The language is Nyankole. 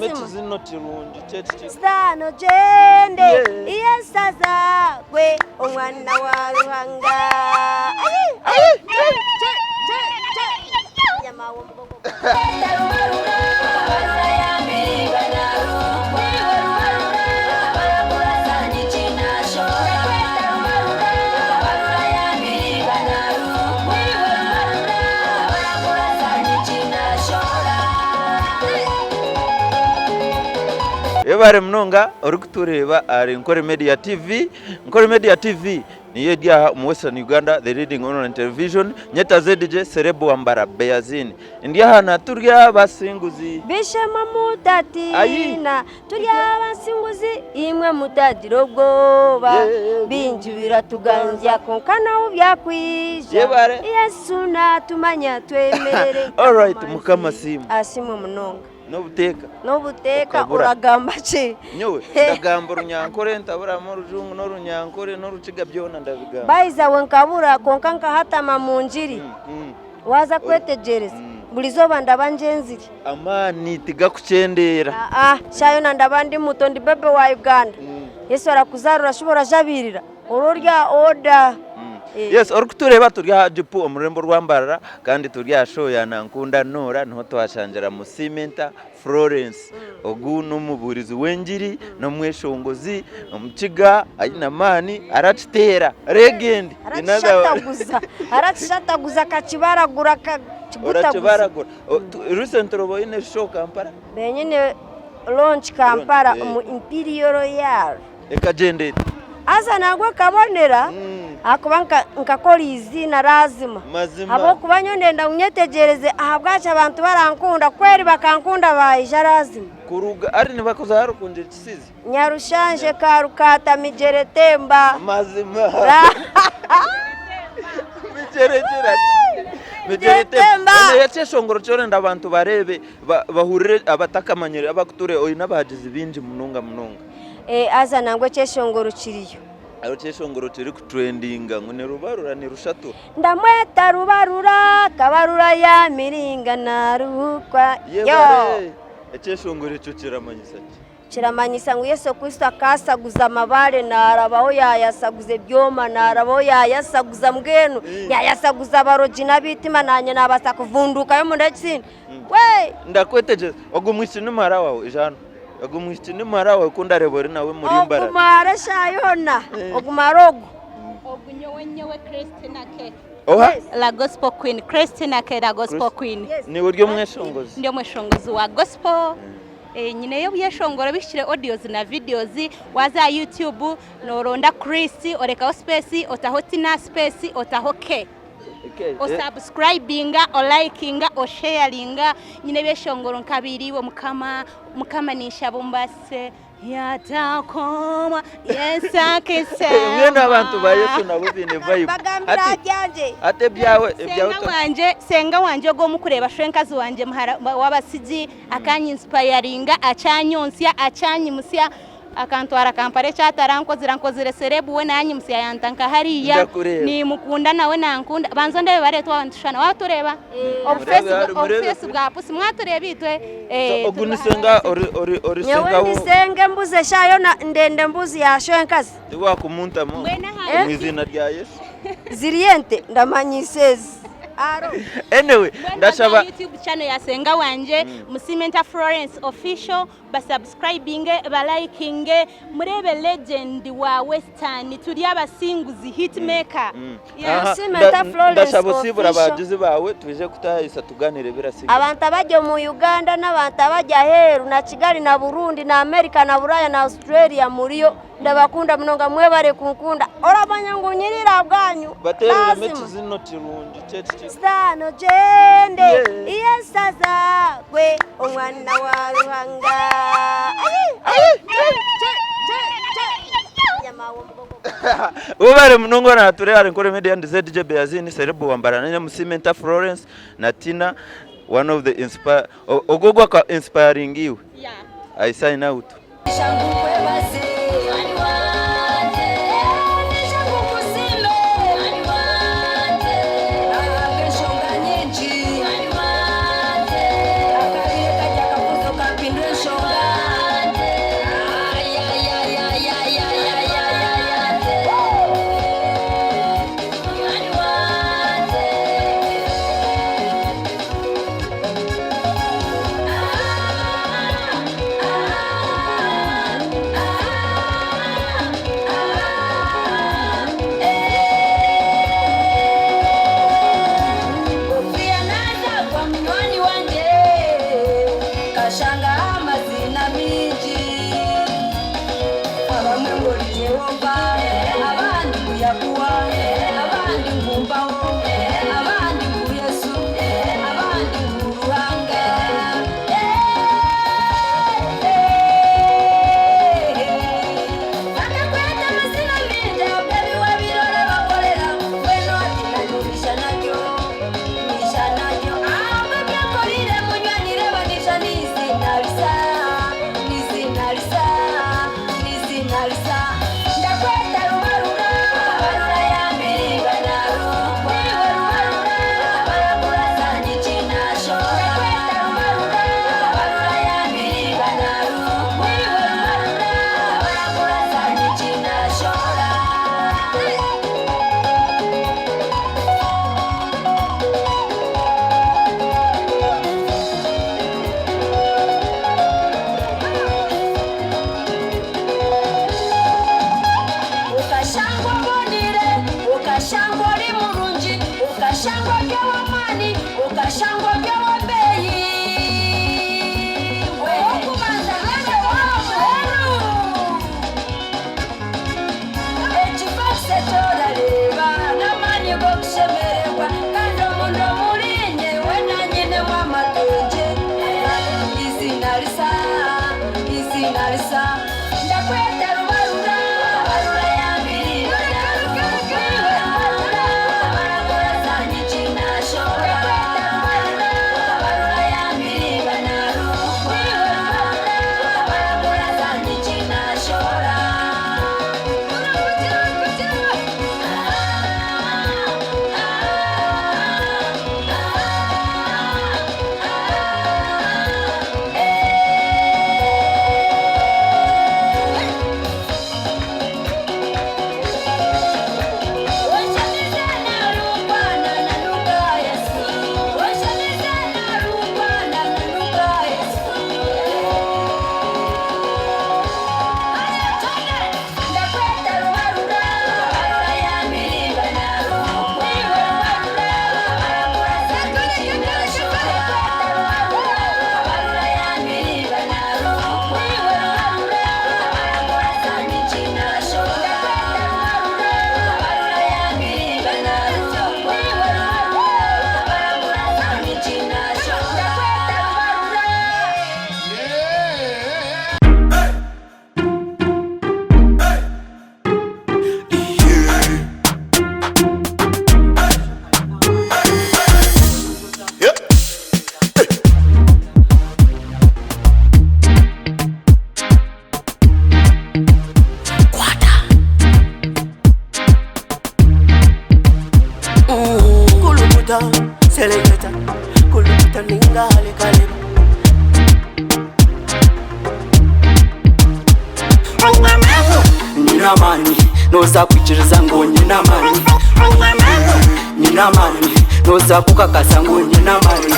Bateereremu Lazima. ekizino kirungi ky'eki. Sitaane ogyende, Yeah. Yesu azaarwe, Omwana wa Ruhanga. Ayi! Ayi! Nyama w'omugongo Webare munonga orikutureeba ahari Nkore Media TV. Nkore Media TV niyo eri aha omu Western Uganda the leading online television. Nyeta ZJ Serebu Wambara Beyazini. Ndi aha na Turya Abasinguzi. Bishema mutatiina, turi abasinguzi, imwe mutagira obwoba. Bingi biratuganzya kwonka n'obu byakwija, Yesu natumanya twemerere Alright, Mukama asiimwe. Asiimwe munonga. N'obuteeka. N'obuteeka Okabura. oragamba ki? Nyowe ndagamba Orunyankore ntaburamu Orujungu n'Orunyankore n'Orukiga byona ndabigamba. By the way nkabura kwonka nkahatama mu ngiri. Waaza kwetegyereza, buri izooba ndaba ngyenzire. Amaani tigakukyendeera. Aa, shaaha yoona ndaba ndi muto, ndi bebe wa Uganda. Yesu arakuzaara orashuba orajabiirira, ora ori aha oda. Yes, orikutureeba turi aha Jipu omu rurembo rwa Mbarara kandi turi aha show ya Nankunda Norah niho twashangira Musimenta Florence. Ogu n'omubuurizi w'engiri, n'omweshongozi, omukiga aine amaani arakiteera. Legend. In other words. Arakishataguza, arakishataguza akakibaragura akakigutaguza. Orakibaragura. Recently oba oine show Kampala? Benyine launch Kampala omu Imperial Royal. Ekagyenda eta? Haza nangwa ekabonera ahakuba nkakora eiziina lazima. Mazima. Ahabw'okuba nyowe ndenda ngu nyetegyereze ahabwaki abantu barankunda kweri bakankunda baija lazima. Kuruga ari nibakuza aha Rukungiri Kisizi? Nyarushanje, Karukaata, Migyera Etemba. Mazima. Migyera egira ki? Migyera etemba. Eno ekyeshongoro eki orenda abantu bareebe bahurire abatakamanyire abakutureeba oine abahagizi baingi munonga munonga. Haza nangwa ekyeshongoro kiriyo. Hariho ekyeshongoro kirikutrendinga ngu ni rubarura ni rushatura. Ndamweta rubarura kabarura ya miringa naruhukwa. Yebare! Ekyeshongoro ekyo kiramanyisa ki? Kiramanyisa ngu Yesu Kristo akasaguza amabaare naarabaho yaayasaguza ebyoma naarabaho yaayasaguza mbwenu yaayasaguza abarogi n'abaitima naanye naabaasa kuvundukayo omunda y'ekisindi. Wee! Ndakwetegyereza. Ogu mwishiki ni muhara waawe? Ija hanu. Ogu mwishiki ni muhara waawe ku ndareeba ori nawe muri Mbarara. Ogu muhara eshaaha yoona, ogu muhara ogu. Ogu nyowe nyowe Christina K. Oha? La gospel queen Christina K la gospel queen. Niiwe ori omweshongozi? Ndi omweshongozi wa gospel. Eh, nyineyo ebyeshongoro bihikire audios na videos. Waaza aha YouTube nooronda Chris orekaho space otaho Tina space otaho K. Osubscribinga, olikinga, osharinga. Nyine ebyeshongoro nka biri iwe Mukama, Mukama ninshaba ombaasise Yatakoma Yesu akisema. Mbwenu abantu ba Yesu nabo baine vibe. Bagambira Hati aryangye. hati ebyawe ebyawe Senga wangye, senga wangye ogwo omukureeba shwenkazi wangye muhara w'abasigi akanyinsipayaringa, akyanyonsya, akyanyimutsya, akantwara Kampala eki atarankozire, ankozire serebu we nanyimutsya yanta nka hariya. Ndakureeba. Nimukunda nawe nankunda. Banza ondeebe bareetwa waaba nitushushana. Waatureeba? Obufeesi Mureebe, bwa- mureebe. obufeesi bwa pusi mwatureeba itwe? Eh, So, ogu turi ni bahara senga b'abasigi. ori ori ori Nyowe senga ndi wo senga embuzi eshaaha yoona ndenda embuzi ya shwenkazi. tiwakumuntamu Mbwenu aha omu iziina rya Yesu. Ziri ente ndamanyiisa ezi. Aro. Anyway, Mbwenu ndashaba aha YouTube channel ya senga wangye Musimenta Florence Official ba subscribinge ba likinge mureebe legend wa western turi abasinguzi hit maker. Yeah. Aha, Musimenta Florence ndashaba osiibure Official. abahagizi baawe twije kutahisa tuganire ebirasigara. Abantu abari omu Uganda n'abantu abari aheeru na Kigali na Burundi na America na Buraaya na Australia muriyo Ndabakunda munonga mwebare kunkunda oramanya ngu nyirire ahabwanyu Bateereremu lazima. ekizino kirungi ky'eki Sitaane ogyende Yeah. Yesu azaarwe omwana wa Ruhanga Ayi! Webare munonga natureeba ahari Nkore Media ndi ZJ Beyazini Serebu wa Mbarara na Musimenta Florence na Tina one of the inspire ogwo ogwo aka inspiring iwe Yeah. I sign out. Amazina mingi Abamwe ngu ori Yehova, abandi ngu Yahuwa, abandi ngu Mpaho, abandi ngu Yesu, abandi ngu Ruhanga. Bakakweta amazina mingi ahabw'ebi wabaire orabakorera, mbwenu hati nanye omisha naryo, misha naryo. Ahabw'ebi okorire munywani reeba naija n'eiziina risa, n'eiziina risa, n'eiziina risa. Ndakweta Rubarura, Rubarura ya Mbiribwa na Rukwa. Niiwe Rubarura, Rubarura Zanyiki na Shora. Ndakweta Rubarura, Rubarura ya Mbiribwa na Rukwa. Niiwe Rubarura, Rubarura Zanyiki na Shora. Okashangwa obonire, okashangwa ori murungi, okashangwa ori ow'amaani, okashangwa ori ow'ebeeyi. Ow'okubanza kandi ow'aha muheru. Ekifase eki orareeba n'amaani g'okushemererwa, kandi omunda omuriinye weena nyinemu amatwengye. Eiziina risa, eiziina risa, ndakweta Rubarura, Rubarura ya Mbiribwa na Rukwa. Niiwe Rubarura, Rubarura Zanyiki na Shora. Ndakweta Rubarura, Rubarura ya Mbiribwa na Rukwa. Niiwe Rubarura, Rubarura Zanyiki na Shora. Ndakweta Rubarura, Rubarura ya Mbiribwa na Rukwa. Niiwe Rubarura, Rubarura Zanyiki na Shora. Ndakweta Rubarura, Rubarura ya Mbiribwa na Rukwa. Niiwe Rubarura, Rubarura Zanyiki na Shora. Ndakweta Rubarura, Rubarura ya Mbiribwa na Rukwa. Niiwe Rubarura, Rubarura Zanyiki na Shora. Ndakweta Rubarura. Kulukuta, seleketa, kulukuta ninga halikaleba. Nyina amani, noza kwikiriza ngo nyina amani. Nyina amani, noza kukakasa ngo nyina amani.